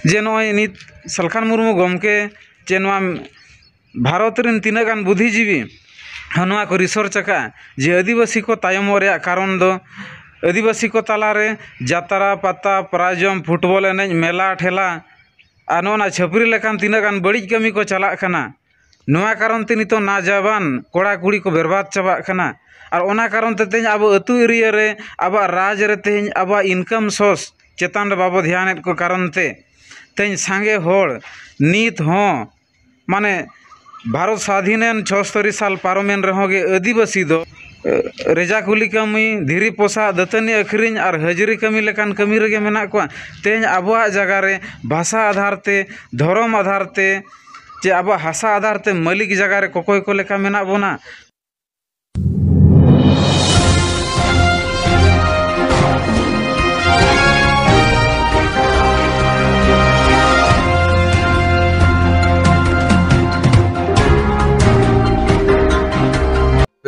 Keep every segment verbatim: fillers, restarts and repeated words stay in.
ᱡᱮ ᱱᱚᱜᱼᱚᱭ ᱱᱤᱛ ᱥᱟᱞᱠᱷᱟᱱ ᱢᱩᱨᱢᱩ ᱜᱚᱢᱠᱮ ᱪᱮ ᱱᱚᱣᱟ ᱵᱷᱟᱨᱚᱛ ᱨᱮᱱ ᱛᱤᱱᱟᱹᱜ ᱜᱟᱱ ᱵᱩᱫᱽᱫᱷᱤᱡᱤᱵᱤ ᱦᱚᱸ ᱱᱚᱣᱟ ᱠᱚ ᱨᱤᱥᱟᱨᱪ ᱟᱠᱟᱫᱼᱟ ᱡᱮ ᱟᱹᱫᱤᱵᱟᱹᱥᱤ ᱠᱚ ᱛᱟᱭᱚᱢᱚᱜ ᱨᱮᱭᱟᱜ ᱠᱟᱨᱚᱱ ᱫᱚ ᱟᱹᱫᱤᱵᱟᱹᱥᱤ ᱠᱚ ᱛᱟᱞᱟᱨᱮ ᱡᱟᱛᱨᱟ, ᱯᱟᱛᱟ, ᱯᱨᱟᱭᱡᱚᱢ, ᱯᱷᱩᱴᱵᱚᱞ ᱮᱱᱮᱡ, ᱢᱮᱞᱟ, ᱴᱷᱮᱞᱟ ᱟᱨ ᱱᱚᱜᱼᱚ ᱱᱟ ᱪᱷᱟᱹᱯᱨᱤ ᱞᱮᱠᱟᱱ ᱛᱤᱱᱟᱹᱜ ᱜᱟᱱ ᱵᱟᱹᱲᱤᱡ ᱠᱟᱹᱢᱤ ᱠᱚ ᱪᱟᱞᱟᱜ ᱠᱟᱱᱟ᱾ ᱱᱚᱣᱟ ᱠᱟᱨᱚᱱ ᱛᱮ ᱱᱤᱛᱚᱜ ᱱᱟᱡᱟᱵᱟᱱ ᱠᱚᱲᱟ ᱠᱩᱲᱤ ᱠᱚ ᱵᱮᱨᱵᱟᱫᱽ ᱪᱟᱵᱟᱜ ᱠᱟᱱᱟ᱾ ᱟᱨ ᱚᱱᱟ ᱠᱟᱨᱚᱱ ᱛᱮ ᱛᱮᱦᱮᱧ ᱟᱵᱚ ᱟᱹᱛᱩ ᱮᱨᱤᱭᱟ ᱨᱮ ᱟᱵᱚᱣᱟᱜ ᱨᱟᱡᱽ ᱨᱮ ᱛᱮᱦᱮᱧ ᱟᱵᱚᱣᱟᱜ ᱤᱱᱠᱟᱢ ᱥᱳᱨᱥ ᱪᱮᱛᱟᱱ ᱨᱮ ᱵᱟᱵᱚ ᱫᱷᱮᱭᱟᱱᱮᱫ ᱠᱚ ᱠᱟᱨᱚᱱ ᱛᱮ ᱛᱮᱦᱮᱧ ᱥᱟᱸᱜᱮ ᱦᱚᱲ ᱱᱤᱛ ᱦᱚᱸ ᱢᱟᱱᱮ ᱵᱷᱟᱨᱚᱛ ᱥᱟᱫᱷᱤᱱᱮᱱ ᱪᱷᱚᱥᱛᱚᱨᱤ ᱥᱟᱞ ᱯᱟᱨᱚᱢᱮᱱ ᱨᱮᱦᱚᱸ ᱜᱮ ᱟᱹᱫᱤᱵᱟᱹᱥᱤ ᱫᱚ ᱨᱮᱡᱟ ᱠᱩᱞᱤ ᱠᱟᱹᱢᱤ, ᱫᱷᱤᱨᱤ ᱯᱚᱥᱟᱜ, ᱫᱟᱹᱛᱟᱹᱱᱤ ᱟᱹᱠᱷᱨᱤᱧ ᱟᱨ ᱦᱟᱹᱡᱨᱤ ᱠᱟᱹᱢᱤ ᱞᱮᱠᱟᱱ ᱠᱟᱹᱢᱤ ᱨᱮᱜᱮ ᱢᱮᱱᱟᱜ ᱠᱚᱣᱟ᱾ ᱛᱮᱦᱮᱧ ᱟᱵᱚᱣᱟᱜ ᱡᱟᱭᱜᱟ ᱨᱮ ᱵᱷᱟᱥᱟ ᱟᱫᱷᱟᱨ ᱛᱮ, ᱫᱷᱚᱨᱚᱢ ᱟᱫᱷᱟᱨ ᱛᱮ, ᱪᱮ ᱟᱵᱚᱣᱟᱜ ᱦᱟᱥᱟ ᱟᱫᱷᱟᱨ ᱛᱮ ᱢᱟᱹᱞᱤᱠ ᱡᱟᱭᱜᱟ ᱨᱮ ᱠᱚᱠᱚᱭ ᱠᱚ ᱞᱮᱠᱟ ᱢᱮᱱᱟᱜ ᱵᱚᱱᱟ᱾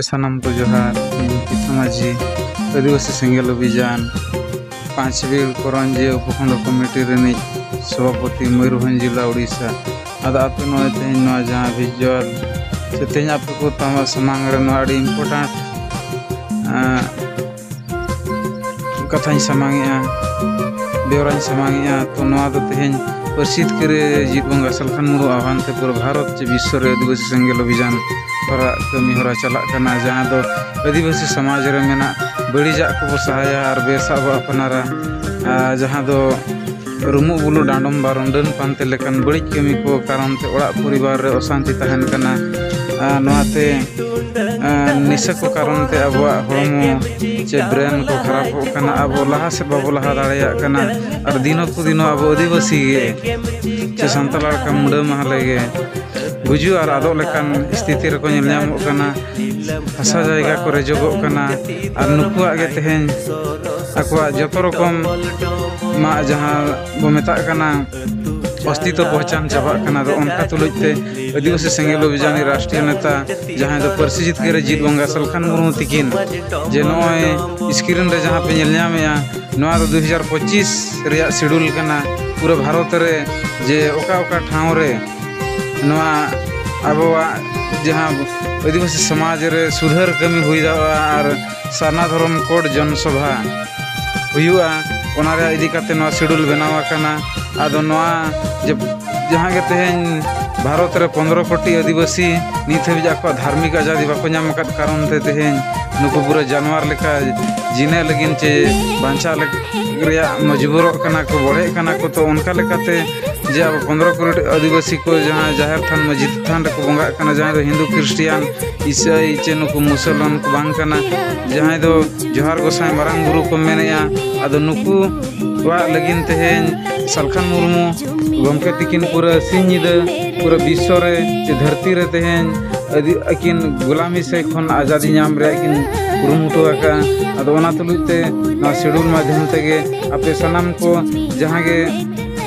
ᱥᱟᱱᱟᱢ ᱠᱚ ᱡᱚᱦᱟᱨ᱾ ᱤᱧ ᱠᱤᱥᱩ ᱢᱟᱹᱡᱷᱤ, ᱟᱹᱫᱤᱵᱟᱹᱥᱤ ᱥᱮᱸᱜᱮᱞ ᱚᱵᱷᱤᱡᱟᱱ, ᱯᱟᱸᱪᱵᱤᱞ ᱠᱚᱨᱚᱧᱡᱤᱭᱟᱹ ᱩᱯᱚᱠᱷᱚᱸᱰ ᱠᱚᱢᱤᱴᱤ ᱨᱤᱱᱤᱡ ᱥᱚᱵᱷᱟᱯᱚᱛᱤ, ᱢᱚᱭᱩᱨᱵᱷᱚᱸᱡᱽ ᱡᱮᱞᱟ, ᱳᱰᱤᱥᱟ᱾ ᱟᱫᱚ ᱟᱯᱮ ᱱᱚᱜᱼᱚᱭ ᱛᱮᱦᱮᱧ ᱱᱚᱣᱟ ᱡᱟᱦᱟᱸ ᱵᱷᱤᱡᱩᱣᱟᱞ ᱥᱮ ᱛᱮᱦᱮᱧ ᱟᱯᱮ ᱠᱚ ᱛᱟᱢᱟ ᱥᱟᱢᱟᱝ ᱨᱮ ᱱᱚᱣᱟ ᱟᱹᱰᱤ ᱤᱢᱯᱚᱨᱴᱮᱱᱴ ᱠᱟᱛᱷᱟᱧ ᱥᱟᱢᱟᱝᱮᱜᱼᱟ, ᱵᱮᱣᱨᱟᱧ ᱥᱟᱢᱟᱝᱮᱜᱼᱟ᱾ ᱛᱚ ᱱᱚᱣᱟ ᱫᱚ ᱛᱮᱦᱮᱧ ᱯᱟᱹᱨᱥᱤ ᱡᱤᱛᱠᱟᱹᱨ ᱡᱤᱛ ᱵᱚᱸᱜᱟ ᱥᱟᱞᱠᱷᱟᱱ ᱢᱩᱨᱢᱩ ᱟᱦᱣᱟᱱ ᱛᱮ ᱯᱩᱨᱟᱹ ᱵᱷᱟᱨᱚᱛ ᱪᱮ ᱵᱤᱥᱥᱚ ᱨᱮ ᱟᱹᱫᱤᱵᱟᱹᱥᱤ ᱥᱮᱸᱜᱮᱞ ᱚᱵᱷᱤᱡᱟᱱ ᱦᱚᱨᱟ ᱠᱟᱹᱢᱤ ᱦᱚᱨᱟ ᱪᱟᱞᱟᱜ ᱠᱟᱱᱟ, ᱡᱟᱦᱟᱸ ᱫᱚ ᱟᱹᱫᱤᱵᱟᱹᱥᱤ ᱥᱚᱢᱟᱡᱽ ᱨᱮ ᱢᱮᱱᱟᱜ ᱵᱟᱹᱲᱤᱡᱟᱜ ᱠᱚᱵᱚ ᱥᱟᱦᱟᱭᱟ ᱟᱨ ᱵᱮᱥᱟᱜ ᱵᱚ ᱟᱯᱱᱟᱨᱟ᱾ ᱟᱨ ᱡᱟᱦᱟᱸ ᱫᱚ ᱨᱩᱢᱩᱜ ᱵᱩᱞᱩᱜ ᱰᱟᱸᱰᱚᱢ ᱵᱟᱨᱚᱱ ᱰᱟᱹᱱ ᱯᱟᱱᱛᱮ ᱞᱮᱠᱟᱱ ᱵᱟᱹᱲᱤᱡ ᱠᱟᱹᱢᱤ ᱠᱚ ᱠᱟᱨᱚᱱ ᱛᱮ ᱚᱲᱟᱜ ᱯᱚᱨᱤᱵᱟᱨ ᱨᱮ ᱚᱥᱟᱱᱛᱤ ᱛᱟᱦᱮᱱ ᱠᱟᱱᱟ᱾ ᱟᱨ ᱱᱚᱣᱟᱛᱮ, ᱟᱨ ᱱᱤᱥᱟᱹ ᱠᱚ ᱠᱟᱨᱚᱱ ᱛᱮ ᱟᱵᱚᱣᱟᱜ ᱦᱚᱲᱢᱚ ᱪᱮ ᱵᱨᱮᱱ ᱠᱚ ᱠᱷᱟᱨᱟᱯᱚᱜ ᱠᱟᱱᱟ, ᱟᱵᱚ ᱞᱟᱦᱟ ᱥᱮᱫ ᱵᱟᱵᱚ ᱞᱟᱦᱟ ᱫᱟᱲᱮᱭᱟᱜ ᱠᱟᱱᱟ᱾ ᱟᱨ ᱫᱤᱱᱚ ᱠᱚ ᱫᱤᱱᱚ ᱟᱵᱚ ᱟᱹᱫᱤᱵᱟᱹᱥᱤ ᱜᱮ ᱪᱮ ᱥᱟᱱᱛᱟᱲ ᱞᱮᱠᱟ ᱢᱩᱰᱟᱹ ᱢᱟᱦᱞᱮ ᱜᱮ ᱜᱩᱡᱩᱜ ᱟᱨ ᱟᱫᱚᱜ ᱞᱮᱠᱟᱱ ᱥᱛᱷᱤᱛᱤ ᱨᱮᱠᱚ ᱧᱮᱞ ᱧᱟᱢᱚᱜ ᱠᱟᱱᱟ᱾ ᱦᱟᱥᱟ ᱡᱟᱭᱜᱟ ᱠᱚ ᱨᱮᱡᱚᱜᱚᱜ ᱠᱟᱱᱟ᱾ ᱟᱨ ᱱᱩᱠᱩᱣᱟᱜ ᱜᱮ ᱛᱮᱦᱮᱧ ᱟᱠᱚᱣᱟᱜ ᱡᱚᱛᱚ ᱨᱚᱠᱚᱢ ᱢᱟ ᱡᱟᱦᱟᱸ ᱵᱚ ᱢᱮᱛᱟᱜ ᱠᱟᱱᱟ ᱚᱥᱛᱤᱛᱚ ᱯᱚᱦᱪᱟᱱ ᱪᱟᱵᱟᱜ ᱠᱟᱱᱟ᱾ ᱟᱫᱚ ᱚᱱᱠᱟ ᱛᱩᱞᱩᱡ ᱛᱮ ᱟᱹᱫᱤᱵᱟᱹᱥᱤ ᱥᱮᱸᱜᱮᱞ ᱚᱵᱷᱤᱡᱟᱱᱤ ᱨᱟᱥᱴᱨᱤᱭᱚ ᱱᱮᱛᱟ ᱡᱟᱦᱟᱸᱭ ᱫᱚ ᱯᱟᱹᱨᱥᱤ ᱡᱤᱛᱠᱟᱹᱨ ᱡᱤᱛ ᱵᱚᱸᱜᱟ ᱥᱟᱞᱠᱷᱟᱱ ᱢᱩᱨᱢᱩ ᱛᱤᱠᱤᱱ ᱡᱮ ᱱᱚᱜᱼᱚᱭ ᱥᱠᱨᱤᱱ ᱨᱮ ᱡᱟᱦᱟᱸ ᱯᱮ ᱧᱮᱞ ᱧᱟᱢᱮᱜᱼᱟ, ᱱᱚᱣᱟ ᱫᱚ ᱫᱩ ᱦᱟᱡᱟᱨ ᱯᱚᱸᱪᱤᱥ ᱨᱮᱭᱟᱜ ᱥᱤᱰᱩᱞ ᱠᱟᱱᱟ᱾ ᱯᱩᱨᱟᱹ ᱵᱷᱟᱨᱚᱛ ᱨᱮ ᱡᱮ ᱚᱠᱟ ᱚᱠᱟ ᱴᱷᱟᱶ ᱨᱮ ᱱᱚᱣᱟ ᱟᱵᱚᱣᱟᱜ ᱡᱟᱦᱟᱸ ᱟᱹᱫᱤᱵᱟᱹᱥᱤ ᱥᱚᱢᱟᱡᱽ ᱨᱮ ᱥᱩᱫᱷᱟᱹᱨ ᱠᱟᱹᱢᱤ ᱦᱩᱭ ᱫᱟᱲᱮᱭᱟᱜᱼᱟ ᱟᱨ ᱥᱟᱨᱱᱟ ᱫᱷᱚᱨᱚᱢ ᱠᱳᱰ ᱡᱚᱱᱥᱚᱵᱷᱟ ᱦᱩᱭᱩᱜᱼᱟ, ᱚᱱᱟ ᱨᱮᱭᱟᱜ ᱤᱫᱤ ᱠᱟᱛᱮ ᱱᱚᱣᱟ ᱥᱤᱰᱩᱞ ᱵᱮᱱᱟᱣ ᱟᱠᱟᱱᱟ᱾ ᱟᱫᱚ ᱱᱚᱣᱟ ᱡᱮ ᱡᱟᱦᱟᱸ ᱜᱮ ᱛᱮᱦᱮᱧ ᱵᱷᱟᱨᱚᱛ ᱨᱮ ᱯᱚᱱᱫᱽᱨᱚ ᱠᱳᱴᱤ ᱟᱹᱫᱤᱵᱟᱹᱥᱤ ᱱᱤᱛ ᱦᱟᱹᱵᱤᱡ ᱟᱠᱚᱣᱟᱜ ᱫᱷᱟᱨᱢᱤᱠ ᱟᱡᱟᱫᱤ ᱵᱟᱠᱚ ᱧᱟᱢ ᱟᱠᱟᱫ ᱠᱟᱨᱚᱱ ᱛᱮ ᱛᱮᱦᱮᱧ ᱱᱩᱠᱩ ᱯᱩᱨᱟᱹ ᱡᱟᱱᱣᱟᱨ ᱞᱮᱠᱟ ᱡᱤᱱᱟᱹ ᱞᱟᱹᱜᱤᱫ ᱪᱮ ᱵᱟᱧᱪᱟᱣ ᱞᱟᱹᱜᱤᱫ ᱨᱮᱭᱟᱜ ᱢᱚᱡᱽᱵᱩᱨᱚᱜ ᱠᱟᱱᱟ ᱠᱚ, ᱵᱚᱲᱦᱮᱜ ᱠᱟᱱᱟ ᱠᱚ᱾ ᱛᱚ ᱚᱱᱠᱟ ᱞᱮᱠᱟᱛᱮ ᱡᱮ ᱟᱵᱚ ᱯᱚᱱᱫᱽᱨᱚ ᱠᱳᱴᱤ ᱟᱹᱫᱤᱵᱟᱹᱥᱤ ᱠᱚ ᱡᱟᱦᱟᱸ ᱡᱟᱦᱮᱨ ᱛᱷᱟᱱ ᱢᱟᱹᱡᱷᱤ ᱛᱷᱟᱱ ᱨᱮᱠᱚ ᱵᱚᱸᱜᱟᱜ ᱠᱟᱱᱟ, ᱡᱟᱦᱟᱸᱭ ᱫᱚ ᱦᱤᱱᱫᱩ ᱠᱷᱨᱤᱥᱴᱤᱭᱟᱱ ᱤᱥᱟᱹᱭ ᱪᱮ ᱱᱩᱠᱩ ᱢᱩᱥᱚᱞᱢᱟᱱ ᱠᱚ ᱵᱟᱝ ᱠᱟᱱᱟ, ᱡᱟᱦᱟᱸᱭ ᱫᱚ ᱡᱚᱦᱟᱨ ᱜᱚᱸᱥᱟᱭ ᱢᱟᱨᱟᱝ ᱵᱩᱨᱩ ᱠᱚ ᱢᱮᱱᱮᱜᱼᱟ᱾ ᱟᱫᱚ ᱱᱩᱠᱩ ᱠᱚᱣᱟᱜ ᱞᱟᱹᱜᱤᱫ ᱛᱮᱦᱮᱧ ᱥᱟᱞᱠᱷᱟᱱ ᱢᱩᱨᱢᱩ ᱜᱚᱢᱠᱮ ᱛᱤᱠᱤᱱ ᱯᱩᱨᱟᱹ ᱥᱤᱧ ᱧᱤᱫᱟᱹ ᱯᱩᱨᱟᱹ ᱵᱤᱥᱥᱚ ᱨᱮ ᱪᱮ ᱫᱷᱟᱹᱨᱛᱤ ᱨᱮ ᱛᱮᱦᱮᱧ ᱟᱹᱫᱤ-, ᱟᱹᱠᱤᱱ ᱜᱩᱞᱟᱢᱤ ᱥᱮᱫ ᱠᱷᱚᱱ ᱟᱡᱟᱫᱤ ᱧᱟᱢ ᱨᱮᱭᱟᱜ ᱠᱤᱱ ᱠᱩᱨᱩᱢᱩᱴᱩ ᱟᱠᱟᱫᱼᱟ᱾ ᱟᱫᱚ ᱚᱱᱟ ᱛᱩᱞᱩᱡ ᱛᱮ ᱱᱚᱣᱟ ᱥᱤᱰᱩᱞ ᱢᱟᱫᱽᱫᱷᱚᱢ ᱛᱮᱜᱮ ᱟᱯᱮ ᱥᱟᱱᱟᱢ ᱠᱚ ᱡᱟᱦᱟᱸ ᱜᱮ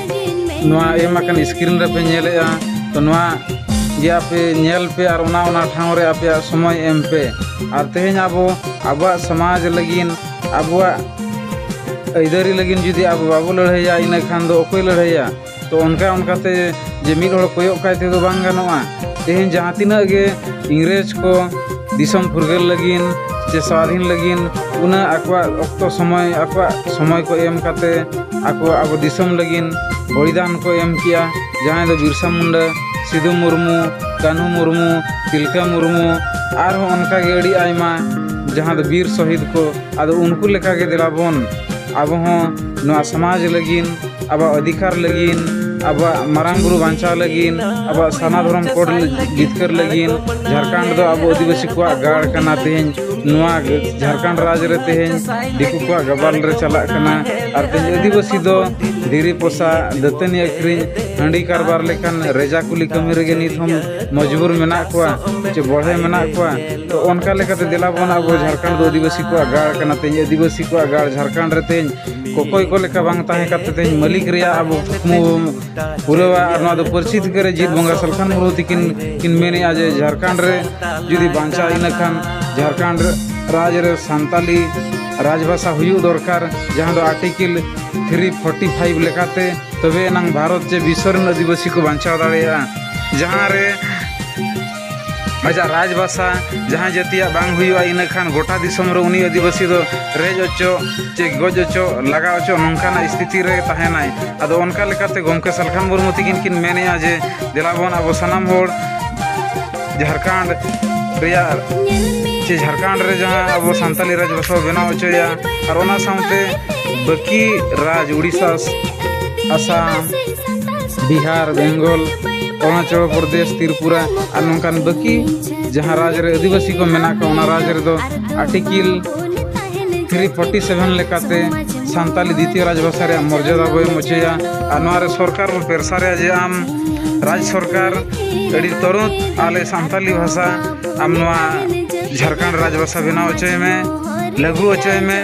ᱱᱚᱣᱟ ᱮᱢ ᱟᱠᱟᱱ ᱥᱠᱨᱤᱱ ᱨᱮᱯᱮ ᱧᱮᱞᱮᱜᱼᱟ, ᱛᱚ ᱱᱚᱣᱟ ᱜᱮ ᱟᱯᱮ ᱧᱮᱞ ᱯᱮ ᱟᱨ ᱚᱱᱟ ᱚᱱᱟ ᱴᱷᱟᱶ ᱨᱮ ᱟᱯᱮᱭᱟᱜ ᱥᱚᱢᱚᱭ ᱮᱢ ᱯᱮ᱾ ᱟᱨ ᱛᱮᱦᱮᱧ ᱟᱵᱚ ᱟᱵᱚᱣᱟᱜ ᱥᱚᱢᱟᱡᱽ ᱞᱟᱹᱜᱤᱫ, ᱟᱵᱚᱣᱟᱜ ᱟᱹᱭᱫᱟᱹᱨᱤ ᱞᱟᱹᱜᱤᱫ ᱡᱩᱫᱤ ᱟᱵᱚ ᱵᱟᱵᱚ ᱞᱟᱹᱲᱦᱟᱹᱭᱟ, ᱤᱱᱟᱹ ᱠᱷᱟᱱ ᱫᱚ ᱚᱠᱚᱭ ᱞᱟᱹᱲᱦᱟᱹᱭᱟ? ᱛᱚ ᱚᱱᱠᱟ ᱚᱱᱠᱟᱛᱮ ᱡᱮ ᱢᱤᱫ ᱦᱚᱲ ᱠᱚᱭᱚᱜ ᱠᱟᱭ ᱛᱮᱫᱚ ᱵᱟᱝ ᱜᱟᱱᱚᱜᱼᱟ᱾ ᱛᱮᱦᱮᱧ ᱡᱟᱦᱟᱸ ᱛᱤᱱᱟᱹᱜ ᱜᱮ ᱤᱝᱨᱮᱡᱽ ᱠᱚ ᱫᱤᱥᱚᱢ ᱯᱷᱩᱨᱜᱟᱹᱞ ᱞᱟᱹᱜᱤᱫ ᱪᱮ ᱥᱟᱫᱷᱤᱱ ᱞᱟᱹᱜᱤᱫ ᱩᱱᱟᱹᱜ ᱟᱠᱚᱣᱟᱜ ᱚᱠᱛᱚ ᱥᱚᱢᱚᱭ, ᱟᱠᱚᱣᱟᱜ ᱥᱚᱢᱚᱭ ᱠᱚ ᱮᱢ ᱠᱟᱛᱮ ᱟᱠᱚ ᱟᱵᱚ ᱫᱤᱥᱚᱢ ᱞᱟᱹᱜᱤᱫ ᱵᱚᱞᱤᱫᱟᱱ ᱠᱚ ᱮᱢ ᱠᱮᱜᱼᱟ, ᱡᱟᱦᱟᱸᱭ ᱫᱚ ᱵᱤᱨᱥᱟ ᱢᱩᱱᱰᱟ, ᱥᱤᱫᱩ ᱢᱩᱨᱢᱩ, ᱠᱟᱹᱱᱦᱩ ᱢᱩᱨᱢᱩ, ᱛᱤᱞᱠᱟᱹ ᱢᱩᱨᱢᱩ, ᱟᱨᱦᱚᱸ ᱚᱱᱠᱟᱜᱮ ᱟᱹᱰᱤ ᱟᱭᱢᱟ ᱡᱟᱦᱟᱸ ᱫᱚ ᱵᱤᱨ ᱥᱚᱦᱤᱫ ᱠᱚ᱾ ᱟᱫᱚ ᱩᱱᱠᱩ ᱞᱮᱠᱟᱜᱮ ᱫᱮᱞᱟ ᱵᱚᱱ ᱟᱵᱚ ᱦᱚᱸ ᱱᱚᱣᱟ ᱥᱚᱢᱟᱡᱽ ᱞᱟᱹᱜᱤᱫ, ᱟᱵᱚᱣᱟᱜ ᱚᱫᱷᱤᱠᱟᱨ ᱞᱟᱹᱜᱤᱫ, ᱟᱵᱚᱣᱟᱜ ᱢᱟᱨᱟᱝ ᱵᱩᱨᱩ ᱵᱟᱧᱪᱟᱣ ᱞᱟᱹᱜᱤᱫ, ᱟᱵᱚᱣᱟᱜ ᱥᱟᱨᱱᱟ ᱫᱷᱚᱨᱚᱢ ᱠᱳᱰ ᱡᱤᱛᱠᱟᱹᱨ ᱞᱟᱹᱜᱤᱫ, ᱡᱷᱟᱲᱠᱷᱚᱸᱰ ᱫᱚ ᱟᱵᱚ ᱟᱹᱫᱤᱵᱟᱹᱥᱤ ᱠᱚᱣᱟᱜ ᱜᱟᱲ ᱠᱟᱱᱟ᱾ ᱛᱮᱦᱮᱧ ᱱᱚᱣᱟ ᱡᱷᱟᱲᱠᱷᱚᱸᱰ ᱨᱟᱡᱽ ᱨᱮ ᱛᱮᱦᱮᱧ ᱫᱤᱠᱩ ᱠᱚᱣᱟᱜ ᱜᱟᱵᱟᱞ ᱨᱮ ᱪᱟᱞᱟᱜ ᱠᱟᱱᱟ᱾ ᱟᱨ ᱛᱮᱦᱮᱧ ᱟᱹᱫᱤᱵᱟᱹᱥᱤ ᱫᱚ ᱫᱷᱤᱨᱤ ᱯᱚᱥᱟᱜ, ᱫᱟᱹᱛᱟᱹᱱᱤ ᱟᱹᱠᱷᱨᱤᱧ, ᱦᱟᱺᱰᱤ ᱠᱟᱨᱵᱟᱨ ᱞᱮᱠᱟᱱ ᱨᱮᱡᱟ ᱠᱩᱞᱤ ᱠᱟᱹᱢᱤ ᱨᱮᱜᱮ ᱱᱤᱛ ᱦᱚᱸ ᱢᱚᱡᱽᱵᱩᱨ ᱢᱮᱱᱟᱜ ᱠᱚᱣᱟ ᱪᱮ ᱵᱚᱲᱦᱮ ᱢᱮᱱᱟᱜ ᱠᱚᱣᱟ᱾ ᱛᱚ ᱚᱱᱠᱟ ᱞᱮᱠᱟᱛᱮ ᱫᱮᱞᱟ ᱵᱚᱱ ᱟᱵᱚ ᱡᱷᱟᱲᱠᱷᱚᱸᱰ ᱫᱚ ᱟᱹᱫᱤᱵᱟᱹᱥᱤ ᱠᱚᱣᱟᱜ ᱜᱟᱲ ᱠᱟᱱᱟ᱾ ᱛᱮᱦᱮᱧ ᱟᱹᱫᱤᱵᱟᱹᱥᱤ ᱠᱚᱣᱟᱜ ᱜᱟᱲ ᱡᱷᱟᱲᱠᱷᱚᱸᱰ ᱨᱮ ᱛᱮᱦᱮᱧ ᱠᱚᱠᱚᱭ ᱠᱚ ᱞᱮᱠᱟ ᱵᱟᱝ ᱛᱟᱦᱮᱸ ᱠᱟᱛᱮ ᱛᱮᱦᱮᱧ ᱢᱟᱹᱞᱤᱠ ᱨᱮᱭᱟᱜ ᱟᱵᱚ ᱠᱩᱠᱢᱩ ᱵᱚᱱ ᱯᱩᱨᱟᱹᱣᱟ᱾ ᱟᱨ ᱱᱚᱣᱟ ᱫᱚ ᱯᱟᱹᱨᱥᱤ ᱛᱷᱤᱠᱟᱹ ᱨᱮ ᱡᱤᱛ ᱵᱚᱸᱜᱟ ᱥᱟᱞᱠᱷᱟᱱ ᱢᱩᱨᱢᱩ ᱛᱤᱠᱤᱱ ᱠᱤᱱ ᱢᱮᱱᱮᱜᱼᱟ ᱡᱮ ᱡᱷᱟᱲᱠᱷᱚᱸᱰ ᱨᱮ ᱡᱩᱫᱤ ᱵᱟᱧᱪᱟᱣ ᱤᱱᱟᱹ ᱠᱷᱟᱱ ᱡᱷᱟᱲᱠᱷᱚᱸᱰ ᱨᱟᱡᱽ ᱨᱮ ᱥᱟᱱᱛᱟᱞᱤ ᱨᱟᱡᱽᱵᱷᱟᱥᱟ ᱦᱩᱭᱩᱜ ᱫᱚᱨᱠᱟᱨ, ᱡᱟᱦᱟᱸ ᱫᱚ ᱟᱨᱴᱤᱠᱮᱞ ᱛᱷᱨᱤ ᱯᱷᱳᱨᱴᱤ ᱯᱷᱟᱭᱤᱵᱷ ᱞᱮᱠᱟᱛᱮ ᱛᱚᱵᱮ ᱮᱱᱟᱝ ᱵᱷᱟᱨᱚᱛ ᱪᱮ ᱵᱤᱥᱥᱚ ᱨᱮᱱ ᱟᱹᱫᱤᱵᱟᱹᱥᱤ ᱠᱚ ᱵᱟᱧᱪᱟᱣ ᱫᱟᱲᱮᱭᱟᱜᱼᱟ᱾ ᱡᱟᱦᱟᱸ ᱨᱮ ᱟᱡᱟᱜ ᱨᱟᱡᱽ ᱵᱷᱟᱥᱟ ᱡᱟᱦᱟᱸ ᱡᱟᱹᱛᱤᱭᱟᱜ ᱵᱟᱝ ᱦᱩᱭᱩᱜᱼᱟ, ᱤᱱᱟᱹ ᱠᱷᱟᱱ ᱜᱚᱴᱟ ᱫᱤᱥᱚᱢ ᱨᱮ ᱩᱱᱤ ᱟᱹᱫᱤᱵᱟᱹᱥᱤ ᱫᱚ ᱨᱮᱡ ᱚᱪᱚᱜ ᱪᱮ ᱜᱚᱡ ᱚᱪᱚᱜ, ᱞᱟᱜᱟ ᱚᱪᱚᱜ, ᱱᱚᱝᱠᱟᱱᱟᱜ ᱥᱛᱷᱤᱛᱤ ᱨᱮ ᱛᱟᱦᱮᱱᱟᱭ᱾ ᱟᱫᱚ ᱚᱱᱠᱟ ᱞᱮᱠᱟᱛᱮ ᱜᱚᱢᱠᱮ ᱥᱟᱞᱠᱷᱟᱱ ᱢᱩᱨᱢᱩ ᱛᱤᱠᱤᱱ ᱠᱤᱱ ᱢᱮᱱᱮᱜᱼᱟ ᱡᱮ ᱫᱮᱞᱟ ᱵᱚᱱ ᱟᱵᱚ ᱥᱟᱱᱟᱢ ᱦᱚᱲ ᱡᱷᱟᱲᱠᱷᱚᱸᱰ ᱨᱮᱭᱟᱜ ᱪᱮ ᱡᱷᱟᱲᱠᱷᱚᱸᱰ ᱨᱮ ᱡᱟᱦᱟᱸ ᱟᱵᱚ ᱥᱟᱱᱛᱟᱞᱤ ᱨᱟᱡᱽ ᱵᱷᱟᱥᱟ ᱵᱚ ᱵᱮᱱᱟᱣ ᱦᱚᱪᱚᱭᱟ, ᱟᱨ ᱚᱱᱟ ᱥᱟᱶᱛᱮ ᱵᱟᱹᱠᱤ ᱨᱟᱡᱽ ᱩᱲᱤᱥᱥᱟ, ᱟᱥᱟᱢ, ᱵᱤᱦᱟᱨ, ᱵᱮᱝᱜᱚᱞ, ᱚᱨᱩᱱᱟᱪᱚᱞ ᱯᱨᱚᱫᱮᱥ, ᱛᱨᱤᱯᱩᱨᱟ ᱟᱨ ᱱᱚᱝᱠᱟᱱ ᱵᱟᱹᱠᱤ ᱡᱟᱦᱟᱸ ᱨᱟᱡᱽ ᱨᱮ ᱟᱹᱫᱤᱵᱟᱹᱥᱤ ᱠᱚ ᱢᱮᱱᱟᱜ ᱠᱚᱣᱟ, ᱚᱱᱟ ᱨᱟᱡᱽ ᱨᱮᱫᱚ ᱟᱨᱴᱤᱠᱮᱞ ᱛᱷᱨᱤ ᱯᱷᱳᱨᱴᱤ ᱥᱮᱵᱷᱮᱱ ᱞᱮᱠᱟᱛᱮ ᱥᱟᱱᱛᱟᱞᱤ ᱫᱤᱛᱤᱭᱚ ᱨᱟᱡᱽ ᱵᱷᱟᱥᱟ ᱨᱮᱭᱟᱜ ᱢᱚᱨᱡᱟᱫᱟ ᱵᱚ ᱮᱢ ᱦᱚᱪᱚᱭᱟ᱾ ᱟᱨ ᱱᱚᱣᱟ ᱨᱮ ᱥᱚᱨᱠᱟᱨ ᱵᱚ ᱯᱮᱨᱥᱟᱨᱮᱭᱟ ᱡᱮ ᱟᱢ ᱨᱟᱡᱽ ᱥᱚᱨᱠᱟᱨ ᱟᱹᱰᱤ ᱛᱩᱨᱩᱛ ᱟᱞᱮ ᱥᱟᱱᱛᱟᱞᱤ ᱵᱷᱟᱥᱟ ᱟᱢ ᱱᱚᱣᱟ ᱡᱷᱟᱲᱠᱷᱚᱸᱰ ᱨᱟᱡᱽ ᱵᱷᱟᱥᱟ ᱵᱮᱱᱟᱣ ᱦᱚᱪᱚᱭ ᱢᱮ, ᱞᱟᱹᱜᱩ ᱦᱚᱪᱚᱭ ᱢᱮ᱾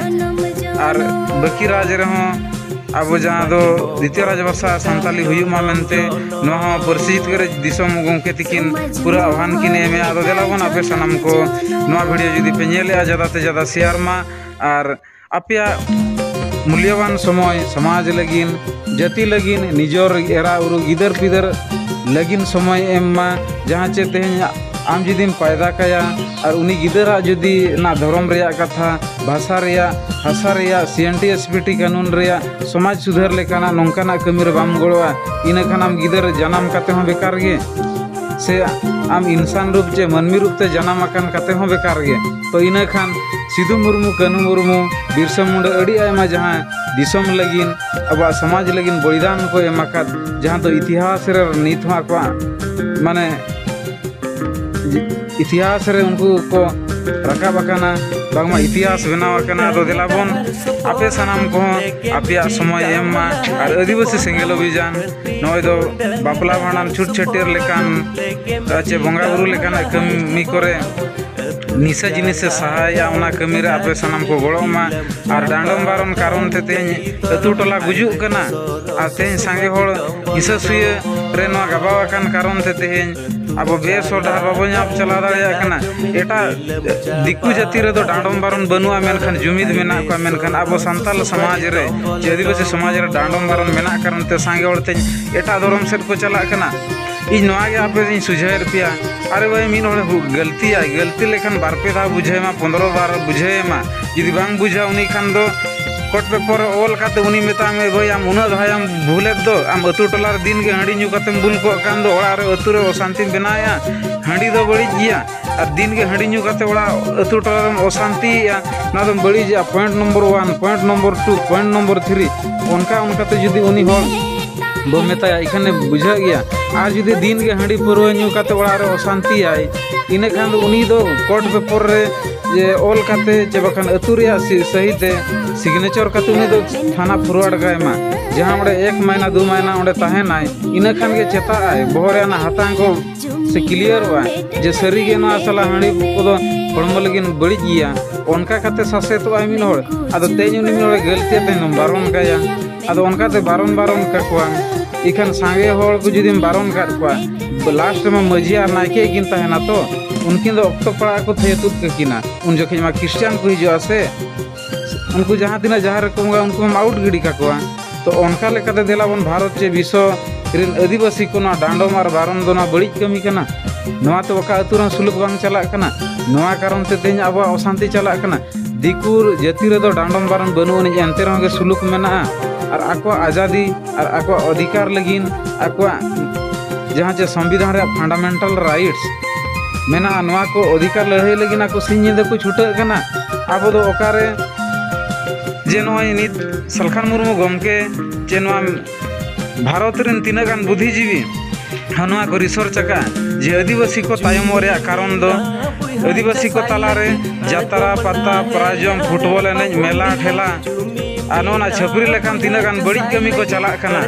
ᱟᱨ ᱵᱟᱹᱠᱤ ᱨᱟᱡᱽ ᱨᱮᱦᱚᱸ ᱟᱵᱚ ᱡᱟᱦᱟᱸ ᱫᱚ ᱫᱤᱛᱤᱭᱚ ᱨᱟᱡᱽ ᱵᱷᱟᱥᱟ ᱥᱟᱱᱛᱟᱞᱤ ᱦᱩᱭᱩᱜ ᱢᱟ ᱢᱮᱱᱛᱮ ᱱᱚᱣᱟ ᱦᱚᱸ ᱯᱟᱹᱨᱥᱤ ᱡᱤᱛᱠᱟᱹᱨ ᱫᱤᱥᱚᱢ ᱜᱚᱢᱠᱮ ᱛᱤᱠᱤᱱ ᱯᱩᱨᱟᱹ ᱟᱦᱣᱟᱱ ᱠᱤᱱ ᱮᱢᱮᱜᱼᱟ᱾ ᱟᱫᱚ ᱫᱮᱞᱟ ᱵᱚᱱ ᱟᱯᱮ ᱥᱟᱱᱟᱢ ᱠᱚ ᱱᱚᱣᱟ ᱵᱷᱤᱰᱤᱭᱳ ᱡᱩᱫᱤ ᱯᱮ ᱧᱮᱞᱮᱜᱼᱟ, ᱡᱟᱫᱟ ᱛᱮ ᱡᱟᱫᱟ ᱥᱮᱭᱟᱨ ᱢᱟ᱾ ᱟᱨ ᱟᱯᱮᱭᱟᱜ ᱢᱩᱞᱭᱚᱵᱟᱱ ᱥᱚᱢᱚᱭ ᱥᱚᱢᱟᱡᱽ ᱞᱟᱹᱜᱤᱫ, ᱡᱟᱹᱛᱤ ᱞᱟᱹᱜᱤᱫ, ᱱᱤᱡᱚᱨ ᱮᱨᱟ ᱩᱨᱩ ᱜᱤᱫᱟᱹᱨ ᱯᱤᱫᱟᱹᱨ ᱞᱟᱹᱜᱤᱫ ᱥᱚᱢᱚᱭ ᱮᱢ ᱢᱟ᱾ ᱡᱟᱦᱟᱸ ᱪᱮ ᱛᱮᱦᱮᱧ ᱟᱢ ᱡᱩᱫᱤᱢ ᱯᱟᱭᱫᱟ ᱠᱟᱭᱟ ᱟᱨ ᱩᱱᱤ ᱜᱤᱫᱟᱹᱨᱟᱜ ᱡᱩᱫᱤ ᱱᱟᱜ ᱫᱷᱚᱨᱚᱢ ᱨᱮᱭᱟᱜ ᱠᱟᱛᱷᱟ, ᱵᱷᱟᱥᱟ ᱨᱮᱭᱟᱜ, ᱦᱟᱥᱟ ᱨᱮᱭᱟᱜ, ᱥᱤ N T S P T ᱠᱟᱹᱱᱩᱱ ᱨᱮᱭᱟᱜ, ᱥᱚᱢᱟᱡᱽ ᱥᱩᱫᱷᱟᱹᱨ ᱞᱮᱠᱟᱱᱟᱜ ᱱᱚᱝᱠᱟᱱᱟᱜ ᱠᱟᱹᱢᱤ ᱨᱮ ᱵᱟᱢ ᱜᱚᱲᱚᱜᱼᱟ, ᱤᱱᱟᱹ ᱠᱷᱟᱱ ᱟᱢ ᱜᱤᱫᱟᱹᱨ ᱡᱟᱱᱟᱢ ᱠᱟᱛᱮ ᱦᱚᱸ ᱵᱮᱠᱟᱨ ᱜᱮ, ᱥᱮ ᱟᱢ ᱤᱱᱥᱟᱱ ᱨᱩᱯ ᱪᱮ ᱢᱟᱹᱱᱢᱤ ᱨᱩᱯ ᱛᱮ ᱡᱟᱱᱟᱢ ᱟᱠᱟᱱ ᱠᱟᱛᱮ ᱦᱚᱸ ᱵᱮᱠᱟᱨ ᱜᱮ᱾ ᱛᱚ ᱤᱱᱟᱹ ᱠᱷᱟᱱ ᱥᱤᱫᱩ ᱢᱩᱨᱢᱩ, ᱠᱟᱹᱱᱦᱩ ᱢᱩᱨᱢᱩ, ᱵᱤᱨᱥᱟ ᱢᱩᱱᱰᱟ ᱟᱹᱰᱤ ᱟᱭᱢᱟ ᱡᱟᱦᱟᱸ ᱫᱤᱥᱚᱢ ᱞᱟᱹᱜᱤᱫ, ᱟᱵᱚᱣᱟᱜ ᱥᱚᱢᱟᱡᱽ ᱞᱟᱹᱜᱤᱫ ᱵᱚᱞᱤᱫᱟᱱ ᱠᱚ ᱮᱢ ᱟᱠᱟᱫ, ᱡᱟᱦᱟᱸ ᱫᱚ ᱤᱛᱤᱦᱟᱥ ᱨᱮ ᱱᱤᱛ ᱦᱚᱸ ᱟᱠᱚᱣᱟᱜ ᱢᱟᱱᱮ ᱤᱛᱤᱦᱟᱥ ᱨᱮ ᱩᱱᱠᱩ ᱠᱚ ᱨᱟᱠᱟᱵ ᱟᱠᱟᱱᱟ, ᱵᱟᱝᱢᱟ ᱤᱛᱤᱦᱟᱥ ᱵᱮᱱᱟᱣ ᱟᱠᱟᱱᱟ᱾ ᱟᱫᱚ ᱫᱮᱞᱟ ᱵᱚᱱ ᱟᱯᱮ ᱥᱟᱱᱟᱢ ᱠᱚᱦᱚᱸ ᱟᱯᱮᱭᱟᱜ ᱥᱚᱢᱚᱭ ᱮᱢ ᱢᱟ ᱟᱨ ᱟᱹᱫᱤᱵᱟᱹᱥᱤ ᱥᱮᱸᱜᱮᱞ ᱚᱵᱷᱤᱡᱟᱱ, ᱱᱚᱜᱼᱚᱭ ᱫᱚ ᱵᱟᱯᱞᱟ ᱵᱷᱟᱸᱰᱟᱱ ᱪᱷᱩᱛ ᱪᱷᱟᱹᱴᱭᱟᱹᱨ ᱞᱮᱠᱟᱱ ᱪᱮ ᱵᱚᱸᱜᱟ ᱵᱩᱨᱩ ᱞᱮᱠᱟᱱᱟᱜ ᱠᱟᱹᱢᱤ ᱠᱚᱨᱮ ᱱᱤᱥᱟᱹ ᱡᱤᱱᱤᱥ ᱮ ᱥᱟᱦᱟᱭᱮᱜᱼᱟ, ᱚᱱᱟ ᱠᱟᱹᱢᱤ ᱨᱮ ᱟᱯᱮ ᱥᱟᱱᱟᱢ ᱠᱚ ᱜᱚᱲᱚᱜ ᱢᱟ᱾ ᱟᱨ ᱰᱟᱸᱰᱚᱢ ᱵᱟᱨᱚᱱ ᱠᱟᱨᱚᱱ ᱛᱮ ᱛᱮᱦᱮᱧ ᱟᱹᱛᱩ ᱴᱚᱞᱟ ᱜᱩᱡᱩᱜ ᱠᱟᱱᱟ, ᱟᱨ ᱛᱮᱦᱮᱧ ᱥᱟᱸᱜᱮ ᱦᱚᱲ ᱦᱤᱸᱥᱟᱹ ᱥᱩᱭᱟᱹ ᱨᱮ ᱱᱚᱣᱟ ᱜᱟᱵᱟᱣ ᱟᱠᱟᱱ ᱠᱟᱨᱚᱱ ᱛᱮ ᱛᱮᱦᱮᱧ ᱟᱵᱚ ᱵᱮᱥ ᱦᱚᱨ ᱰᱟᱦᱟᱨ ᱵᱟᱵᱚ ᱧᱟᱢ ᱪᱟᱞᱟᱣ ᱫᱟᱲᱮᱭᱟᱜ ᱠᱟᱱᱟ᱾ ᱮᱴᱟᱜ ᱫᱤᱠᱩ ᱡᱟᱹᱛᱤ ᱨᱮᱫᱚ ᱰᱟᱸᱰᱚᱢ ᱵᱟᱨᱚᱱ ᱵᱟᱹᱱᱩᱜᱼᱟ, ᱢᱮᱱᱠᱷᱟᱱ ᱡᱩᱢᱤᱫ ᱢᱮᱱᱟᱜ ᱠᱚᱣᱟ, ᱢᱮᱱᱠᱷᱟᱱ ᱟᱵᱚ ᱥᱟᱱᱛᱟᱲ ᱥᱚᱢᱟᱡᱽ ᱨᱮ ᱪᱮ ᱟᱹᱫᱤᱵᱟᱹᱥᱤ ᱥᱚᱢᱟᱡᱽ ᱨᱮ ᱰᱟᱸᱰᱚᱢ ᱵᱟᱨᱚᱱ ᱢᱮᱱᱟᱜ ᱠᱟᱨᱚᱱ ᱛᱮ ᱥᱟᱸᱜᱮ ᱦᱚᱲ ᱛᱮᱧ ᱮᱴᱟᱜ ᱫᱷᱚᱨᱚᱢ ᱥᱮᱫ ᱠᱚ ᱪᱟᱞᱟᱜ ᱠᱟᱱᱟ᱾ ᱤᱧ ᱱᱚᱣᱟ ᱜᱮ ᱟᱯᱮ ᱤᱧ ᱥᱩᱡᱷᱟᱹᱣᱮᱫ ᱯᱮᱭᱟ, ᱟᱨᱮ ᱵᱷᱟᱹᱭ, ᱢᱤᱫ ᱦᱚᱲᱮ ᱦᱩ-, ᱜᱟᱹᱞᱛᱤᱭᱟᱭ, ᱜᱟᱹᱞᱛᱤ ᱞᱮᱠᱷᱟᱱ ᱵᱟᱨ ᱯᱮ ᱫᱷᱟᱣ ᱵᱩᱡᱷᱟᱹᱣ ᱮᱢᱟ, ᱯᱚᱱᱫᱽᱨᱚ ᱵᱟᱨ ᱵᱩᱡᱷᱟᱹᱣ ᱮᱢᱟ᱾ ᱡᱩᱫᱤ ᱵᱟᱝ ᱵᱩᱡᱷᱟᱹᱣ ᱩᱱᱤ ᱠᱷᱟᱱ ᱫᱚ ᱠᱳᱨᱴ ᱯᱮᱯᱟᱨ ᱨᱮ ᱚᱞ ᱠᱟᱛᱮ ᱩᱱᱤ ᱢᱮᱛᱟᱭ ᱢᱮ, "ᱵᱷᱟᱹᱭ, ᱟᱢ ᱩᱱᱟᱹᱜ ᱫᱷᱟᱣ ᱮᱢ ᱵᱷᱩᱞᱮᱫ ᱫᱚ, ᱟᱢ ᱟᱹᱛᱩ ᱴᱚᱞᱟ ᱨᱮ ᱫᱤᱱ ᱜᱮ ᱦᱟᱺᱰᱤ ᱧᱩ ᱠᱟᱛᱮᱢ ᱵᱩᱞ ᱠᱚᱜ ᱠᱟᱱ ᱫᱚ, ᱚᱲᱟᱜ ᱨᱮ ᱟᱹᱛᱩ ᱨᱮ ᱚᱥᱟᱱᱛᱤᱢ ᱵᱮᱱᱟᱣᱮᱫᱼᱟ, ᱦᱟᱺᱰᱤ ᱫᱚ ᱵᱟᱹᱲᱤᱡ ᱜᱮᱭᱟ, ᱟᱨ ᱫᱤᱱ ᱜᱮ ᱦᱟᱺᱰᱤ ᱧᱩ ᱠᱟᱛᱮ ᱚᱲᱟᱜ ᱟᱹᱛᱩ ᱴᱚᱞᱟ ᱨᱮᱢ ᱚᱥᱟᱱᱛᱤᱭᱮᱫᱼᱟ, ᱱᱚᱣᱟ ᱫᱚᱢ ᱵᱟᱹᱲᱤᱡᱮᱜᱼᱟ, point number one, point number two, point number three", ᱚᱱᱠᱟ ᱚᱱᱠᱟᱛᱮ ᱡᱩᱫᱤ ᱩᱱᱤ ᱦᱚᱲ ᱵᱚ ᱢᱮᱛᱟᱭᱟ, ᱮᱱᱠᱷᱟᱱᱮ ᱵᱩᱡᱷᱟᱹᱜ ᱜᱮᱭᱟ᱾ ᱟᱨ ᱡᱩᱫᱤ ᱫᱤᱱ ᱜᱮ ᱦᱟᱺᱰᱤ ᱯᱟᱹᱨᱣᱟᱹ ᱧᱩ ᱠᱟᱛᱮ ᱚᱲᱟᱜ ᱨᱮ ᱚᱥᱟᱱᱛᱤᱭᱟᱭ, ᱤᱱᱟᱹ ᱠᱷᱟᱱ ᱫᱚ ᱩᱱᱤ ᱫᱚ ᱠᱳᱨᱴ ᱯᱮᱯᱟᱨ ᱨᱮ ᱡᱮ ᱚᱞ ᱠᱟᱛᱮ ᱪᱮ ᱵᱟᱠᱷᱟᱱ ᱟᱹᱛᱩ ᱨᱮᱭᱟᱜ ᱥᱤ-, ᱥᱟᱹᱦᱤ ᱛᱮ signature ᱠᱟᱛᱮ ᱩᱱᱤ ᱫᱚ ᱛᱷᱟᱱᱟ forward ᱠᱟᱭ ᱢᱟ᱾ ᱡᱟᱦᱟᱸ ᱚᱸᱰᱮ ᱮᱠ ᱢᱟᱭᱱᱟ, ᱫᱩ ᱢᱟᱭᱱᱟ ᱚᱸᱰᱮ ᱛᱟᱦᱮᱱᱟᱭ, ᱤᱱᱟᱹ ᱠᱷᱟᱱ ᱜᱮ ᱪᱮᱛᱟᱜ ᱟᱭ, ᱵᱚᱦᱚᱜ ᱨᱮ ᱚᱱᱟ ᱦᱟᱛᱟᱝ ᱠᱚ ᱥᱮ ᱠᱞᱤᱭᱟᱨᱚᱜᱼᱟ ᱡᱮ ᱥᱟᱹᱨᱤ ᱜᱮ ᱱᱚᱣᱟ ᱥᱟᱞᱟ ᱦᱟᱺᱰᱤ ᱠᱚᱫᱚ ᱦᱚᱲᱢᱚ ᱞᱟᱹᱜᱤᱫ ᱵᱟᱹᱲᱤᱡ ᱜᱮᱭᱟ᱾ ᱚᱱᱠᱟ ᱠᱟᱛᱮ ᱥᱟᱥᱮᱛᱚᱜ ᱟᱭ ᱢᱤᱫ ᱦᱚᱲ᱾ ᱟᱫᱚ ᱛᱮᱦᱮᱧ ᱩᱱᱤ ᱢᱤᱫ ᱦᱚᱲᱮ ᱜᱟᱹᱞᱛᱤᱭᱟ, ᱛᱮᱦᱮᱧ ᱫᱚᱢ ᱵᱟᱨᱚᱱ ᱠᱟᱭᱟ᱾ ᱟᱫᱚ ᱚᱱᱠᱟᱛᱮ ᱵᱟᱨᱚᱱ ᱵᱟᱨᱚᱱ ᱠᱟᱠᱚᱣᱟᱢ᱾ ᱤᱠᱷᱟᱹᱱ ᱥᱟᱸᱜᱮ ᱦᱚᱲ ᱠᱚ ᱡᱩᱫᱤᱢ ᱵᱟᱨᱚᱱ ᱠᱟᱫ ᱠᱚᱣᱟ, ᱞᱟᱥᱴ ᱨᱮᱢᱟ ᱢᱟᱹᱡᱷᱤ ᱟᱨ ᱱᱟᱭᱠᱮ ᱠᱤᱱ ᱛᱟᱦᱮᱱᱟ ᱛᱚ, ᱩᱱᱠᱤᱱ ᱫᱚ ᱚᱠᱛᱚ ᱯᱟᱲᱟᱜ ᱟᱠᱚ ᱛᱷᱟᱹᱭᱟᱹ ᱛᱩᱫ ᱠᱟᱹᱠᱤᱱᱟ᱾ ᱩᱱ ᱡᱚᱠᱷᱮᱡ ᱢᱟ ᱠᱷᱨᱤᱥᱴᱟᱱ ᱠᱚ ᱦᱤᱡᱩᱜᱼᱟ ᱥᱮ, ᱩᱱᱠᱩ ᱡᱟᱦᱟᱸ ᱛᱤᱱᱟᱹᱜ ᱡᱟᱦᱮᱨ ᱨᱮᱠᱚ ᱵᱚᱸᱜᱟ, ᱩᱱᱠᱩ ᱢᱟ ᱟᱣᱩᱴ ᱜᱤᱰᱤ ᱠᱟᱠᱚᱣᱟ᱾ ᱛᱚ ᱚᱱᱠᱟ ᱞᱮᱠᱟᱛᱮ ᱫᱮᱞᱟ ᱵᱚᱱ ᱵᱷᱟᱨᱚᱛ ᱪᱮ ᱵᱤᱥᱥᱚ ᱨᱮᱱ ᱟᱹᱫᱤᱵᱟᱹᱥᱤ ᱠᱚ ᱱᱚᱣᱟ ᱰᱟᱸᱰᱚᱢ ᱟᱨ ᱵᱟᱨᱚᱱ ᱫᱚ ᱱᱚᱣᱟ ᱵᱟᱹᱲᱤᱡ ᱠᱟᱹᱢᱤ ᱠᱟᱱᱟ᱾ ᱱᱚᱣᱟ ᱛᱮ ᱚᱠᱟ ᱟᱹᱛᱩ ᱨᱮᱦᱚᱸ ᱥᱩᱞᱩᱠ ᱵᱟᱝ ᱪᱟᱞᱟᱜ ᱠᱟᱱᱟ᱾ ᱱᱚᱣᱟ ᱠᱟᱨᱚᱱ ᱛᱮ ᱛᱮᱦᱮᱧ ᱟᱵᱚᱣᱟᱜ ᱚᱥᱟᱱᱛᱤ ᱪᱟᱞᱟᱜ ᱠᱟᱱᱟ᱾ ᱫᱤᱠᱩ ᱡᱟᱹᱛᱤ ᱨᱮᱫᱚ ᱰᱟᱸᱰᱚᱢ ᱵᱟᱨᱚᱱ ᱵᱟᱹᱱᱩᱜ ᱟᱹᱱᱤᱡ, ᱮᱱᱛᱮ ᱨᱮᱦᱚᱸ ᱜᱮ ᱥᱩᱞᱩᱠ ᱢᱮᱱᱟᱜᱼᱟ᱾ ᱟᱨ ᱟᱠᱚᱣᱟᱜ ᱟᱡᱟᱫᱤ ᱟᱨ ᱟᱠᱚᱣᱟᱜ ᱚᱫᱷᱤᱠᱟᱨ ᱞᱟᱹᱜᱤᱫ, ᱟᱠᱚᱣᱟᱜ ᱡᱟᱦᱟᱸ ᱪᱮ ᱥᱚᱝᱵᱤᱫᱷᱟᱱ ᱨᱮᱭᱟᱜ fundamental rights ᱢᱮᱱᱟᱜᱼᱟ, ᱱᱚᱣᱟ ᱠᱚ ᱚᱫᱷᱤᱠᱟᱨ ᱞᱟᱹᱲᱦᱟᱹᱭ ᱞᱟᱹᱜᱤᱫ ᱟᱠᱚ ᱥᱤᱧ ᱧᱤᱫᱟᱹ ᱠᱚ ᱪᱷᱩᱴᱟᱹᱜ ᱠᱟᱱᱟ᱾ ᱟᱵᱚ ᱫᱚ ᱚᱠᱟᱨᱮ ᱡᱮ ᱱᱚᱜᱼᱚᱭ ᱱᱤᱛ ᱥᱟᱞᱠᱷᱟᱱ ᱢᱩᱨᱢᱩ ᱜᱚᱢᱠᱮ ᱪᱮ ᱱᱚᱣᱟ ᱵᱷᱟᱨᱚᱛ ᱨᱮᱱ ᱛᱤᱱᱟᱹᱜ ᱜᱟᱱ ᱵᱩᱫᱽᱫᱷᱤᱡᱤᱵᱤ ᱦᱚᱸ ᱱᱚᱣᱟ ᱠᱚ research ᱟᱠᱟᱫ ᱡᱮ ᱟᱹᱫᱤᱵᱟᱹᱥᱤ ᱠᱚ ᱛᱟᱭᱚᱢᱚᱜ ᱨᱮᱭᱟᱜ ᱠᱟᱨᱚᱱ ᱫᱚ ᱟᱹᱫᱤᱵᱟᱹᱥᱤ ᱠᱚ ᱛᱟᱞᱟᱨᱮ ᱡᱟᱛᱨᱟ, ᱯᱟᱛᱟ, ᱯᱨᱟᱭᱡᱚᱢ, ᱯᱷᱩᱴᱵᱚᱞ ᱮᱱᱮᱡ, ᱢᱮᱞᱟ, ᱴᱷᱮᱞᱟ ᱟᱨ ᱱᱚᱜᱼᱚ ᱱᱟ ᱪᱷᱟᱹᱯᱨᱤ ᱞᱮᱠᱟᱱ ᱛᱤᱱᱟᱹᱜ ᱜᱟᱱ ᱵᱟᱹᱲᱤᱡ ᱠᱟᱹᱢᱤ ᱠᱚ ᱪᱟᱞᱟᱜ ᱠᱟᱱᱟ᱾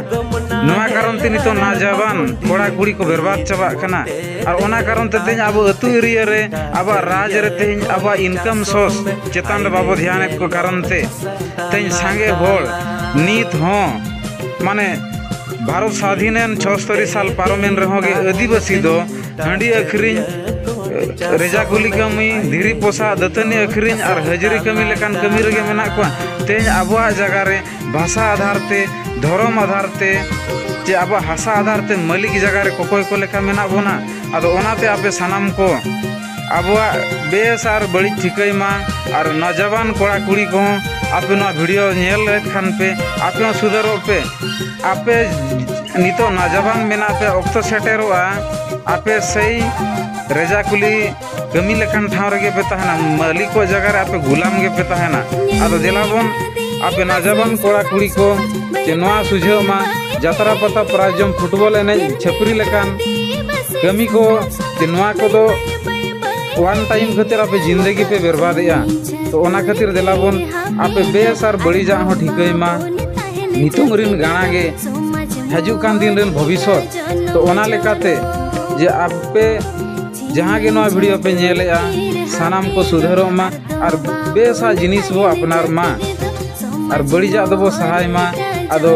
ᱱᱚᱣᱟ ᱠᱟᱨᱚᱱ ᱛᱮ ᱱᱤᱛᱚᱜ ᱱᱟᱡᱟᱵᱟᱱ ᱠᱚᱲᱟ ᱠᱩᱲᱤ ᱠᱚ ᱵᱮᱨᱵᱟᱫ ᱪᱟᱵᱟᱜ ᱠᱟᱱᱟ᱾ ᱟᱨ ᱚᱱᱟ ᱠᱟᱨᱚᱱ ᱛᱮ ᱛᱮᱦᱮᱧ ᱟᱵᱚ ᱟᱹᱛᱩ area ᱨᱮ ᱟᱵᱚᱣᱟᱜ ᱨᱟᱡᱽ ᱨᱮ ᱛᱮᱦᱮᱧ ᱟᱵᱚᱣᱟᱜ income source ᱪᱮᱛᱟᱱ ᱨᱮ ᱵᱟᱵᱚ ᱫᱷᱮᱭᱟᱱᱮᱫ ᱠᱚ ᱠᱟᱨᱚᱱ ᱛᱮ ᱛᱮᱦᱮᱧ ᱥᱟᱸᱜᱮ ᱦᱚᱲ ᱱᱤᱛ ᱦᱚᱸ ᱢᱟᱱᱮ ᱵᱷᱟᱨᱚᱛ ᱥᱟᱫᱷᱤᱱᱮᱱ ᱪᱷᱚᱥᱛᱚᱨᱤ ᱥᱟᱞ ᱯᱟᱨᱚᱢᱮᱱ ᱨᱮᱦᱚᱸ ᱜᱮ ᱟᱹᱫᱤᱵᱟᱹᱥᱤ ᱫᱚ ᱦᱟᱺᱰᱤ ᱟᱹᱠᱷᱨᱤᱧ, ᱨᱮᱡᱟ ᱠᱩᱞᱤ ᱠᱟᱹᱢᱤ, ᱫᱷᱤᱨᱤ ᱯᱚᱥᱟᱜ, ᱫᱟᱹᱛᱟᱹᱱᱤ ᱟᱹᱠᱷᱨᱤᱧ ᱟᱨ ᱦᱟᱹᱡᱨᱤ ᱠᱟᱹᱢᱤ ᱞᱮᱠᱟᱱ ᱠᱟᱹᱢᱤ ᱨᱮᱜᱮ ᱢᱮᱱᱟᱜ ᱠᱚᱣᱟ᱾ ᱛᱮᱦᱮᱧ ᱟᱵᱚᱣᱟᱜ ᱡᱟᱭᱜᱟ ᱨᱮ ᱵᱷᱟᱥᱟ ᱟᱫᱷᱟᱨ ᱛᱮ, ᱫᱷᱚᱨᱚᱢ ᱟᱫᱷᱟᱨ ᱛᱮ, ᱪᱮ ᱟᱵᱚᱣᱟᱜ ᱦᱟᱥᱟ ᱟᱫᱷᱟᱨ ᱛᱮ ᱢᱟᱹᱞᱤᱠ ᱡᱟᱭᱜᱟ ᱨᱮ ᱠᱚᱠᱚᱭ ᱠᱚ ᱞᱮᱠᱟ ᱢᱮᱱᱟᱜ ᱵᱚᱱᱟ᱾ ᱟᱫᱚ ᱚᱱᱟᱛᱮ ᱟᱯᱮ ᱥᱟᱱᱟᱢ ᱠᱚ ᱟᱵᱚᱣᱟᱜ ᱵᱮᱥ ᱟᱨ ᱵᱟᱹᱲᱤᱡ ᱴᱷᱤᱠᱟᱹᱭ ᱢᱟ᱾ ᱟᱨ ᱱᱚᱡᱟᱵᱟᱱ ᱠᱚᱲᱟ ᱠᱩᱲᱤ ᱠᱚᱦᱚᱸ ᱟᱯᱮ ᱱᱚᱣᱟ ᱵᱷᱤᱰᱤᱭᱳ ᱧᱮᱞ ᱞᱮᱫ ᱠᱷᱟᱱ ᱯᱮ, ᱟᱯᱮ ᱦᱚᱸ ᱥᱩᱫᱷᱟᱹᱨᱚᱜ ᱯᱮ᱾ ᱟᱯᱮ ᱱᱤᱛᱚᱜ ᱱᱚᱡᱟᱵᱟᱱ ᱢᱮᱱᱟᱜ ᱯᱮ, ᱚᱠᱛᱚ ᱥᱮᱴᱮᱨᱚᱜᱼᱟ, ᱟᱯᱮ ᱥᱮᱭ ᱨᱮᱡᱟ ᱠᱩᱞᱤ ᱠᱟᱹᱢᱤ ᱞᱮᱠᱟᱱ ᱴᱷᱟᱶ ᱨᱮᱜᱮ ᱯᱮ ᱛᱟᱦᱮᱱᱟ, ᱢᱟᱹᱞᱤᱠ ᱠᱚ ᱡᱟᱭᱜᱟ ᱨᱮ ᱟᱯᱮ ᱜᱩᱞᱟᱢ ᱜᱮᱯᱮ ᱛᱟᱦᱮᱱᱟ᱾ ᱟᱫᱚ ᱫᱮᱞᱟ ᱵᱚᱱ, ᱟᱯᱮ ᱱᱟᱡᱟᱵᱟᱱ ᱠᱚᱲᱟ ᱠᱩᱲᱤ ᱠᱚ, ᱪᱮ ᱱᱚᱣᱟ ᱥᱩᱡᱷᱟᱹᱣ ᱢᱟ, ᱡᱟᱛᱨᱟ ᱯᱟᱛᱟ, ᱯᱨᱟᱭᱤᱡᱽ ᱡᱚᱢ, ᱯᱷᱩᱴᱵᱚᱞ ᱮᱱᱮᱡ, ᱪᱷᱟᱹᱯᱨᱤ ᱞᱮᱠᱟᱱ ᱠᱟᱹᱢᱤ ᱠᱚ, ᱪᱮ ᱱᱚᱣᱟ ᱠᱚᱫᱚ ᱚᱣᱟᱱ ᱴᱟᱭᱤᱢ ᱠᱷᱟᱹᱛᱤᱨ ᱟᱯᱮ ᱡᱤᱱᱫᱮᱜᱤ ᱯᱮ ᱵᱮᱨᱵᱟᱫᱮᱜᱼᱟ᱾ ᱛᱚ ᱚᱱᱟ ᱠᱷᱟᱹᱛᱤᱨ ᱫᱮᱞᱟ ᱵᱚᱱ, ᱟᱯᱮ ᱵᱮᱥ ᱟᱨ ᱵᱟᱹᱲᱤᱡᱟᱜ ᱦᱚᱸ ᱴᱷᱤᱠᱟᱹᱭ ᱢᱟ᱾ ᱱᱤᱛᱚᱝ ᱨᱤᱱ ᱜᱟᱬᱟ ᱜᱮ ᱦᱤᱡᱩᱜ ᱠᱟᱱ ᱫᱤᱱ ᱨᱮᱱ ᱵᱷᱚᱵᱤᱥᱥᱚᱛ᱾ ᱛᱚ ᱚᱱᱟ ᱞᱮᱠᱟᱛᱮ ᱡᱮ ᱟᱯᱮ ᱡᱟᱦᱟᱸ ᱜᱮ ᱱᱚᱣᱟ ᱵᱷᱤᱰᱤᱭᱳ ᱯᱮ ᱧᱮᱞᱮᱜᱼᱟ, ᱥᱟᱱᱟᱢ ᱠᱚ ᱥᱩᱫᱷᱟᱹᱨᱚᱜ ᱢᱟ ᱟᱨ ᱵᱮᱥᱟᱜ ᱡᱤᱱᱤᱥ ᱵᱚ ᱟᱯᱱᱟᱨ ᱢᱟ ᱟᱨ ᱵᱟᱹᱲᱤᱡᱟᱜ ᱫᱚᱵᱚ ᱥᱟᱦᱟᱭ ᱢᱟ᱾ ᱟᱫᱚ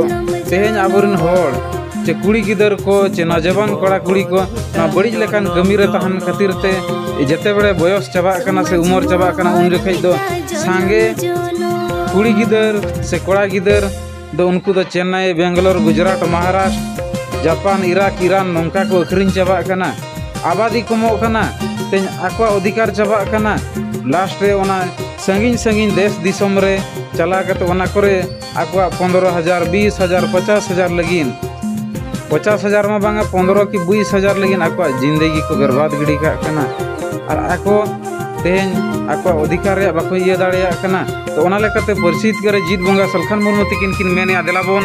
ᱛᱮᱦᱮᱧ ᱟᱵᱚᱨᱮᱱ ᱦᱚᱲ ᱪᱮ ᱠᱩᱲᱤ ᱜᱤᱫᱟᱹᱨ ᱠᱚ ᱪᱮ ᱱᱚᱡᱟᱵᱟᱱ ᱠᱚᱲᱟ ᱠᱩᱲᱤ ᱠᱚ ᱱᱚᱣᱟ ᱵᱟᱹᱲᱤᱡ ᱞᱮᱠᱟᱱ ᱠᱟᱹᱢᱤ ᱨᱮ ᱛᱟᱦᱮᱱ ᱠᱷᱟᱹᱛᱤᱨ ᱛᱮ ᱡᱮᱛᱮ ᱵᱮᱲᱮ ᱵᱚᱭᱚᱥ ᱪᱟᱵᱟᱜ ᱠᱟᱱᱟ ᱥᱮ ᱩᱢᱚᱨ ᱪᱟᱵᱟᱜ ᱠᱟᱱᱟ, ᱩᱱ ᱡᱚᱠᱷᱮᱡ ᱫᱚ ᱥᱟᱸᱜᱮ ᱠᱩᱲᱤ ᱜᱤᱫᱟᱹᱨ ᱥᱮ ᱠᱚᱲᱟ ᱜᱤᱫᱟᱹᱨ ᱫᱚ ᱩᱱᱠᱩ ᱫᱚ ᱪᱮᱱᱱᱟᱭ, ᱵᱮᱝᱜᱟᱞᱳᱨ, ᱜᱩᱡᱽᱨᱟᱴ, ᱢᱟᱦᱟᱨᱟᱥᱴᱨ, ᱡᱟᱯᱟᱱ, ᱤᱨᱟᱠ, ᱤᱨᱟᱱ ᱱᱚᱝᱠᱟ ᱠᱚ ᱟᱹᱠᱷᱨᱤᱧ ᱪᱟᱵᱟᱜ ᱠᱟᱱᱟ᱾ ᱟᱵᱟᱫᱤ ᱠᱚᱢᱚᱜ ᱠᱟᱱᱟ, ᱛᱮᱦᱮᱧ ᱟᱠᱚᱣᱟᱜ ᱚᱫᱷᱤᱠᱟᱨ ᱪᱟᱵᱟᱜ ᱠᱟᱱᱟ᱾ ᱞᱟᱥᱴ ᱨᱮ ᱚᱱᱟ ᱥᱟᱺᱜᱤᱧ ᱥᱟᱺᱜᱤᱧ ᱫᱮᱥ ᱫᱤᱥᱚᱢ ᱨᱮ ᱪᱟᱞᱟᱣ ᱠᱟᱛᱮ ᱚᱱᱟ ᱠᱚᱨᱮ ᱟᱠᱚᱣᱟᱜ ᱯᱚᱱᱫᱽᱨᱚ ᱦᱟᱡᱟᱨ, ᱵᱤᱥ ᱦᱟᱡᱟᱨ, ᱯᱚᱪᱟᱥ ᱦᱟᱡᱟᱨ ᱞᱟᱹᱜᱤᱫ, ᱯᱚᱪᱟᱥ ᱦᱟᱡᱟᱨ ᱢᱟ ᱵᱟᱝᱟ, ᱯᱚᱱᱫᱽᱨᱚ ᱠᱤ ᱵᱤᱥ ᱦᱟᱡᱟᱨ ᱞᱟᱹᱜᱤᱫ ᱟᱠᱚᱣᱟᱜ ᱡᱤᱱᱫᱮᱜᱤ ᱠᱚ ᱵᱮᱨᱵᱟᱫᱽ ᱜᱤᱰᱤ ᱠᱟᱜ ᱠᱟᱱᱟ᱾ ᱟᱨ ᱟᱠᱚ ᱛᱮᱦᱮᱧ ᱟᱠᱚᱣᱟᱜ ᱚᱫᱷᱤᱠᱟᱨ ᱨᱮᱭᱟᱜ ᱵᱟᱠᱚ ᱤᱭᱟᱹ ᱫᱟᱲᱮᱭᱟᱜ ᱠᱟᱱᱟ᱾ ᱛᱚ ᱚᱱᱟ ᱞᱮᱠᱟᱛᱮ ᱯᱟᱹᱨᱥᱤ ᱡᱤᱛᱠᱟᱹᱨ ᱨᱮ ᱡᱤᱛ ᱵᱚᱸᱜᱟ ᱥᱟᱞᱠᱷᱟᱱ ᱢᱩᱨᱢᱩ ᱛᱤᱠᱤᱱ ᱠᱤᱱ ᱢᱮᱱᱮᱜᱼᱟ, ᱫᱮᱞᱟ ᱵᱚᱱ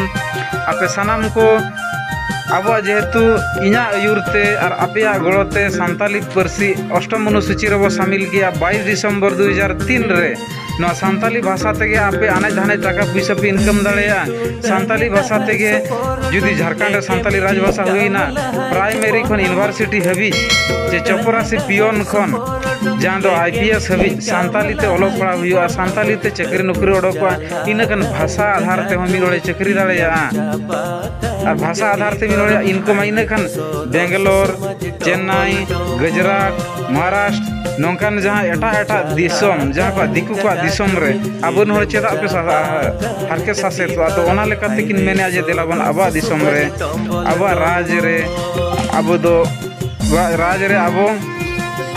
ᱟᱯᱮ ᱥᱟᱱᱟᱢ ᱠᱚ ᱟᱵᱚᱣᱟᱜ ᱡᱮᱦᱮᱛᱩ ᱤᱧᱟᱹᱜ ᱟᱹᱭᱩᱨ ᱛᱮ ᱟᱨ ᱟᱯᱮᱭᱟᱜ ᱜᱚᱲᱚ ᱛᱮ ᱥᱟᱱᱛᱟᱞᱤ ᱯᱟᱹᱨᱥᱤ ᱚᱥᱴᱚᱢ ᱚᱱᱩᱥᱩᱪᱤ ᱨᱮᱵᱚ ᱥᱟᱢᱤᱞ ᱜᱮᱭᱟ᱾ ᱵᱟᱭᱤᱥ ᱰᱤᱥᱮᱢᱵᱚᱨ ᱫᱩ ᱦᱟᱡᱟᱨ ᱛᱤᱱ ᱨᱮ ᱱᱚᱣᱟ ᱥᱟᱱᱛᱟᱞᱤ ᱵᱷᱟᱥᱟ ᱛᱮᱜᱮ ᱟᱯᱮ ᱟᱱᱮᱡ ᱫᱷᱟᱱᱮᱡ ᱴᱟᱠᱟ ᱯᱩᱭᱥᱟᱹ ᱯᱮ ᱤᱱᱠᱟᱢ ᱫᱟᱲᱮᱭᱟᱜᱼᱟ᱾ ᱥᱟᱱᱛᱟᱞᱤ ᱵᱷᱟᱥᱟ ᱛᱮᱜᱮ ᱡᱩᱫᱤ ᱡᱷᱟᱲᱠᱷᱚᱸᱰ ᱨᱮ ᱥᱟᱱᱛᱟᱞᱤ ᱨᱟᱡᱽ ᱵᱷᱟᱥᱟ ᱦᱩᱭᱱᱟ, ᱯᱨᱟᱭᱢᱟᱨᱤ ᱠᱷᱚᱱ ᱤᱭᱩᱱᱤᱵᱷᱟᱨᱥᱤᱴᱤ ᱦᱟᱹᱵᱤᱡ ᱪᱮ ᱪᱚᱯᱚᱨᱟᱥᱤ ᱯᱤᱭᱚᱱ ᱠᱷᱚᱱ ᱡᱟᱦᱟᱸ ᱫᱚ ᱟᱭ ᱯᱤ ᱮᱥ ᱦᱟᱹᱵᱤᱡ ᱥᱟᱱᱛᱟᱞᱤ ᱛᱮ ᱚᱞᱚᱜ ᱯᱟᱲᱦᱟᱣ ᱦᱩᱭᱩᱜᱼᱟ, ᱥᱟᱱᱛᱟᱞᱤ ᱛᱮ ᱪᱟᱹᱠᱨᱤ ᱱᱚᱠᱨᱤ ᱚᱰᱚᱠᱚᱜᱼᱟ, ᱤᱱᱟᱹ ᱠᱷᱟᱱ ᱵᱷᱟᱥᱟ ᱟᱫᱷᱟᱨ ᱛᱮᱦᱚᱸ ᱢᱤᱫ ᱦᱚᱲᱮ ᱪᱟᱹᱠᱨᱤ ᱫᱟᱲᱮᱭᱟᱜᱼᱟ᱾ ᱟᱨ ᱵᱷᱟᱥᱟ ᱟᱫᱷᱟᱨ ᱛᱮ ᱢᱤᱫ ᱦᱚᱲᱟᱜ ᱤᱱᱠᱟᱢ ᱤᱱᱟᱹ ᱠᱷᱟᱱ ᱵᱮᱝᱜᱟᱞᱳᱨ, ᱪᱮᱱᱱᱟᱭ, ᱜᱩᱡᱽᱨᱟᱴ, ᱢᱚᱦᱟᱨᱟᱥᱴᱨ, ᱱᱚᱝᱠᱟᱱ ᱡᱟᱦᱟᱸ ᱮᱴᱟᱜ ᱮᱴᱟᱜ ᱫᱤᱥᱚᱢ, ᱡᱟᱦᱟᱸ ᱠᱚ ᱫᱤᱠᱩ ᱠᱚᱣᱟᱜ ᱫᱤᱥᱚᱢ ᱨᱮ ᱟᱵᱚ ᱱᱚᱰᱮ ᱪᱮᱫᱟᱜ ᱯᱮ ᱥᱟ-, ᱦᱟᱨᱠᱮᱛ ᱥᱟᱥᱮᱛᱚᱜᱼᱟ? ᱛᱚ ᱚᱱᱟ ᱞᱮᱠᱟᱛᱮ ᱠᱤᱱ ᱢᱮᱱᱮᱫᱼᱟ ᱡᱮ ᱫᱮᱞᱟ ᱵᱚᱱ ᱟᱵᱚᱣᱟᱜ ᱫᱤᱥᱚᱢ ᱨᱮ, ᱟᱵᱚᱣᱟᱜ ᱨᱟᱡᱽ ᱨᱮ, ᱟᱵᱚ ᱫᱚ ᱨᱟᱡᱽ ᱨᱮ ᱟᱵᱚ,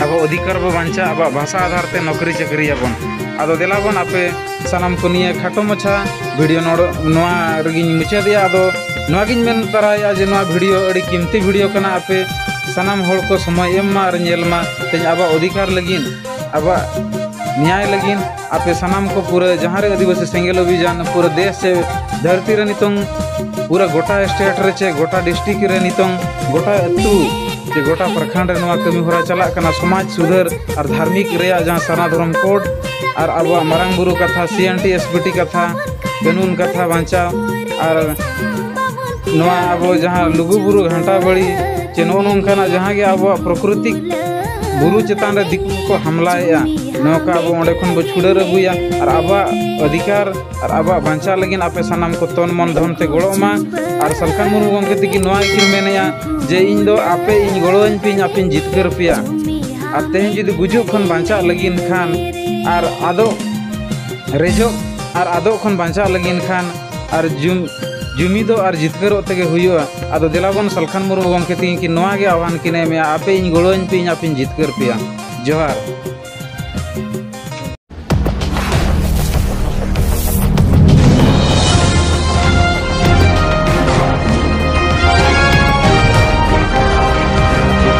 ᱟᱵᱚ ᱚᱫᱷᱤᱠᱟᱨ ᱵᱚ ᱵᱟᱧᱪᱟᱜᱼᱟ, ᱟᱵᱚᱣᱟᱜ ᱵᱷᱟᱥᱟ ᱟᱫᱷᱟᱨ ᱛᱮ ᱱᱚᱠᱨᱤ ᱪᱟᱹᱠᱨᱤᱭᱟᱵᱚᱱ᱾ ᱟᱫᱚ ᱫᱮᱞᱟ ᱵᱚᱱ ᱟᱯᱮ ᱥᱟᱱᱟᱢ ᱠᱚ ᱱᱤᱭᱟᱹ ᱠᱷᱟᱴᱚ ᱢᱟᱪᱷᱟ ᱵᱷᱤᱰᱤᱭᱳ ᱱᱚᱰᱮ, ᱱᱚᱣᱟ ᱨᱮᱜᱮᱧ ᱢᱩᱪᱟᱹᱫᱮᱜᱼᱟ᱾ ᱟᱫᱚ ᱱᱚᱣᱟᱜᱤᱧ ᱢᱮᱱ ᱛᱟᱨᱟᱭᱮᱜᱼᱟ ᱡᱮ ᱱᱚᱣᱟ ᱵᱷᱤᱰᱤᱭᱳ ᱟᱹᱰᱤ ᱠᱤᱢᱛᱤ ᱵᱷᱤᱰᱤᱭᱳ ᱠᱟᱱᱟ᱾ ᱟᱯᱮ ᱥᱟᱱᱟᱢ ᱦᱚᱲ ᱠᱚ ᱥᱚᱢᱚᱭ ᱮᱢ ᱢᱟ ᱟᱨ ᱧᱮᱞ ᱢᱟ᱾ ᱛᱮᱦᱮᱧ ᱟᱵᱚᱣᱟᱜ ᱚᱫᱷᱤᱠᱟᱨ ᱞᱟᱹᱜᱤᱫ, ᱟᱵᱚᱣᱟᱜ ᱱᱮᱭᱟᱭ ᱞᱟᱹᱜᱤᱫ ᱟᱯᱮ ᱥᱟᱱᱟᱢ ᱠᱚ ᱯᱩᱨᱟᱹ ᱡᱟᱦᱟᱸ ᱨᱮ ᱟᱹᱫᱤᱵᱟᱹᱥᱤ ᱥᱮᱸᱜᱮᱞ ᱚᱵᱷᱤᱡᱟᱱ ᱯᱩᱨᱟᱹ ᱫᱮᱥ ᱥᱮ ᱫᱷᱟᱹᱨᱛᱤ ᱨᱮ ᱱᱤᱛᱚᱝ ᱯᱩᱨᱟᱹ ᱜᱚᱴᱟ ᱥᱴᱮᱴ ᱨᱮ ᱪᱮ ᱜᱚᱴᱟ ᱰᱤᱥᱴᱨᱤᱠᱴ ᱨᱮ ᱱᱤᱛᱚᱝ ᱜᱚᱴᱟ ᱟᱹᱛᱩ ᱪᱮ ᱜᱚᱴᱟ ᱯᱨᱚᱠᱷᱚᱸᱰ ᱨᱮ ᱱᱚᱣᱟ ᱠᱟᱹᱢᱤ ᱦᱚᱨᱟ ᱪᱟᱞᱟᱜ ᱠᱟᱱᱟ᱾ ᱥᱚᱢᱟᱡᱽ ᱥᱩᱫᱷᱟᱹᱨ ᱟᱨ ᱫᱷᱟᱨᱢᱤᱠ ᱨᱮᱭᱟᱜ ᱡᱟᱦᱟᱸ ᱥᱟᱨᱱᱟ ᱫᱷᱚᱨᱚᱢ ᱠᱳᱰ ᱟᱨ ᱟᱵᱚᱣᱟᱜ ᱢᱟᱨᱟᱝ ᱵᱩᱨᱩ ᱠᱟᱛᱷᱟ, ᱥᱤ N T S P T ᱠᱟᱛᱷᱟ, ᱠᱟᱹᱱᱩᱱ ᱠᱟᱛᱷᱟ ᱵᱟᱧᱪᱟᱣ ᱟᱨ ᱱᱚᱣᱟ ᱟᱵᱚ ᱡᱟᱦᱟᱸ ᱞᱩᱜᱩ ᱵᱩᱨᱩ ᱜᱷᱟᱱᱴᱟ ᱵᱟᱲᱤ ᱪᱮ ᱱᱚᱜᱼᱚ ᱱᱚᱝᱠᱟᱱᱟᱜ ᱡᱟᱦᱟᱸ ᱜᱮ ᱟᱵᱚᱣᱟᱜ ᱯᱨᱚᱠᱨᱤᱛᱤᱠ ᱵᱩᱨᱩ ᱪᱮᱛᱟᱱ ᱨᱮ ᱫᱤᱠᱩ ᱠᱚᱠᱚ ᱦᱟᱢᱞᱟᱭᱮᱫᱼᱟ, ᱱᱚᱣᱟ ᱠᱚ ᱟᱵᱚ ᱚᱸᱰᱮ ᱠᱷᱚᱱ ᱵᱚ ᱪᱷᱩᱰᱟᱹᱨ ᱟᱹᱜᱩᱭᱟ ᱟᱨ ᱟᱵᱚᱣᱟᱜ ᱚᱫᱷᱤᱠᱟᱨ ᱟᱨ ᱟᱵᱚᱣᱟᱜ ᱵᱟᱧᱪᱟᱣ ᱞᱟᱹᱜᱤᱫ ᱟᱯᱮ ᱥᱟᱱᱟᱢ ᱠᱚ ᱛᱚᱱ ᱢᱚᱱ ᱫᱷᱚᱱ ᱛᱮ ᱜᱚᱲᱚᱜ ᱢᱟ᱾ ᱟᱨ ᱥᱟᱞᱠᱷᱟᱱ ᱢᱩᱨᱢᱩ ᱜᱚᱢᱠᱮ ᱛᱤᱠᱤᱱ ᱱᱚᱣᱟ ᱜᱮᱠᱤᱱ ᱢᱮᱱᱮᱫᱼᱟ ᱡᱮ ᱤᱧ ᱫᱚ ᱟᱯᱮ ᱤᱧ ᱜᱚᱲᱚᱣᱟᱹᱧ ᱯᱮ, ᱤᱧ ᱟᱯᱮᱧ ᱡᱤᱛᱠᱟᱹᱨ ᱯᱮᱭᱟ᱾ ᱟᱨ ᱛᱮᱦᱮᱧ ᱡᱩᱫᱤ ᱜᱩᱡᱩᱜ ᱠᱷᱚᱱ ᱵᱟᱧᱪᱟᱜ ᱞᱟᱹᱜᱤᱫ ᱠᱷᱟᱱ ᱟᱨ ᱟᱫᱚᱜ ᱨᱮᱡᱚᱜ ᱟᱨ ᱟᱫᱚᱜ ᱠᱷᱚᱱ ᱵᱟᱧᱪᱟᱜ ᱞᱟᱹᱜᱤᱫ ᱠᱷᱟᱱ ᱟᱨ ᱡᱩᱢ-, ᱡᱩᱢᱤᱫᱚᱜ ᱟᱨ ᱡᱤᱛᱠᱟᱹᱨᱚᱜ ᱛᱮᱜᱮ ᱦᱩᱭᱩᱜᱼᱟ᱾ ᱟᱫᱚ ᱫᱮᱞᱟ ᱵᱚᱱ ᱥᱟᱞᱠᱷᱟᱱ ᱢᱩᱨᱢᱩ ᱜᱚᱢᱠᱮ ᱛᱤᱠᱤᱱ ᱠᱤᱱ ᱱᱚᱣᱟ ᱜᱮ ᱟᱦᱣᱟᱱ ᱠᱤᱱ ᱮᱢᱮᱜᱼᱟ, ᱟᱯᱮ ᱤᱧ ᱜᱚᱲᱚᱣᱟᱹᱧ ᱯᱮ, ᱤᱧ ᱟᱯᱮᱧ ᱡᱤᱛᱠᱟᱹᱨ ᱯᱮᱭᱟ᱾ ᱡᱚᱦᱟᱨ᱾